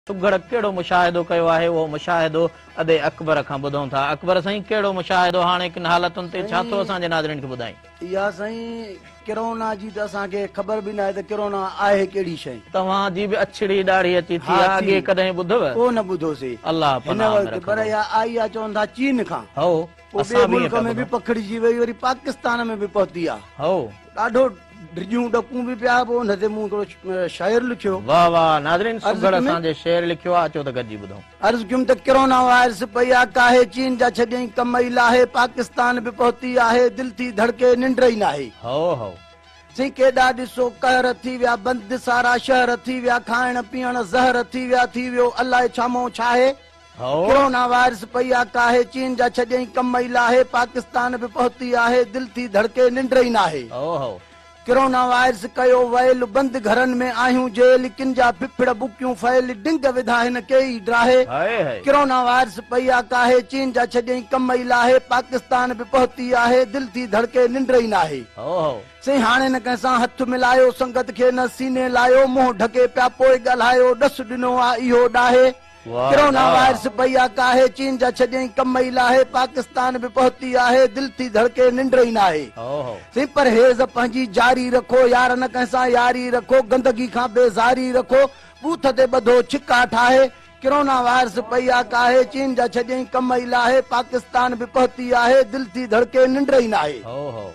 سگهڙ ڪهڙو مشاهدو ڪيو آهي اهو مشاهدو ادي اڪبر کان ٻڌون ٿا. اڪبر سائين ڪهڙو مشاهدو هاڻي ڪن حالتن تي ڇا ٿو اسان جي ناظرين کي ٻڌائين. اها سائين ڪرونا جي ته اسان کي خبر به ناهي ته ڪرونا آهي ڪهڙي شيء. توهان جي به اڇڙي ڏاڙهي اچي ٿي آ اڳي ڪڏهن ٻڌو؟ ڪو نه ٻڌوسي الله هن پناهه ۾ وقت پر رکندو. اها آئي آ چون ٿا چين کان. هو پوء ٻئي اسان به ائين ملڪ پيا ۾ به ٻڌون. پکڙجي وئي وري پاڪستان ۾ به پهتي آ. هو. ڏاڍو ڊڄون ڏڪون به پيا پوء ان تي مون هڪڙو شعر لکيو. واه واه ناظرين عرض سگهڙ ڪيم. اسان جي شعر لکيو آ اچو ته گڏجي ٻڌون. عرض ڪيم ته ڪرونا وائرس پئي آ ڪاهي چين جا ڇڏيائين ڪم ئي لاهي پاڪستان به پهتي آهي دل ٿي ڌڙڪي ننڊ ئي ناهي. هو هو. سائين ڪيڏا ڏسو قهر ٿي ويا بند سارا شهر ٿي ويا کائڻ پيئڻ زهر ٿي ويا ٿي ويو الائي ڇا مئو ڇاهي. هو. ڪرونا وائرس پئي آ ڪاهي چين جا ڇڏيائين ڪم ئي لاهي پاڪستان به پهتي آهي دل ٿي ڌڙڪي ننڊ ئي ناهي. هو هو. ڪرونا وائرس ڪيو ويل بند گهرن ۾ آهيون جيل ڪن جا ڦڦڙ بڪيون ڦيل ڊنگ وڌا هن ڪيئي ڊاهي. هائي هائي. ڪرونا وائرس پئي آ ڪاهي چين جا ڇڏيائين ڪم ئي لاهي پاڪستان به پهتي آهي دل ٿي ڌڙڪي ننڊ ئي ناهي. هو هو. سائين هاڻي نه ڪنهن سان هٿ ملايو سنگت کي نه سيني لايو منهن ڍڪي پيا پوء ڳالهايو ڏس ڏنو آ اهو ڏاهي. واه ڪرونا واه. وائرس پئي آ ڪاهي چين جا ڇڏيائين ڪم ئي لاهي پاڪستان به پهتي آهي دل ٿي ڌڙڪي ننڊ ئي ناهي. هو هو. سائين پرهيز پنهنجي جاري رکو يار نه ڪنهن سان ياري رکو گندگي کان بيزاري رکو ٻوٿ تي ٻڌو ڇڪا ٺاهي ڪرونا وائرس پئي آ ڪاهي چين جا ڇڏيائين ڪم ئي لاهي پاڪستان به پهتي آهي دل ٿي ڌڙڪي ننڊ ئي ناهي. هو هو.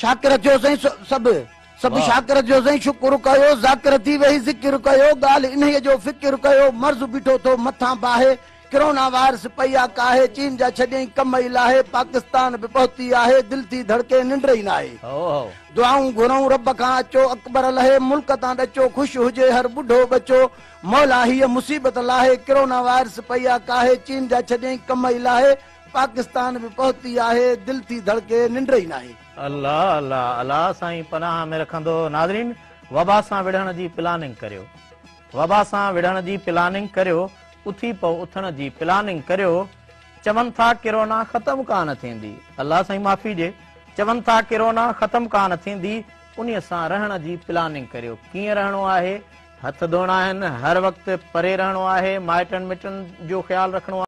شاڪر ٿيو سائين سڀ سڀ واھ. شاڪر ٿيو سائين شڪر ڪيو ذاڪر ٿي ويهي ذڪر ڪيو ڳالهه انهيء جو فڪر ڪيو مرض بيٺو ٿو مٿان باهي ڪرونا وائرس پئي آ ڪاهي چين جا ڇڏيائين ڪم ئي لاهي پاڪستان به پهتي آهي دل ٿي ڌڙڪي ننڊ ئي ناهي. هو هو. دعائون گهرئون رب کان اچو اڪبر لهي ملڪ تان ڏچو خوش هجي هر ٻڍو ٻچو مولا هيء مصيبت لاهي ڪرونا وائرس پئي آ ڪاهي چين جا ڇڏيائين ڪم ئي لاهي پاڪستان به پهتي آهي دل ٿي ڌڙڪي ننڊ ئي ناهي. الله الله الله سائين پناهه ۾ رکندو ناظرين وبا سان وڙهڻ جي پلاننگ ڪريو وبا سان وڙهڻ جي پلاننگ ڪريو اٿي پئو اٿڻ جي پلاننگ ڪريو چون ٿا ڪرونا ختم ڪانه ٿيندي الله سائين معافي ڏي چون ٿا ڪرونا ختم ڪانه ٿيندي انهي سان رهڻ جي پلاننگ ڪريو ڪيئن رهڻو آهي هٿ ڌوئڻا آهن هر وقت پري رهڻو آهي مائٽن مٽن جو خيال رکڻو.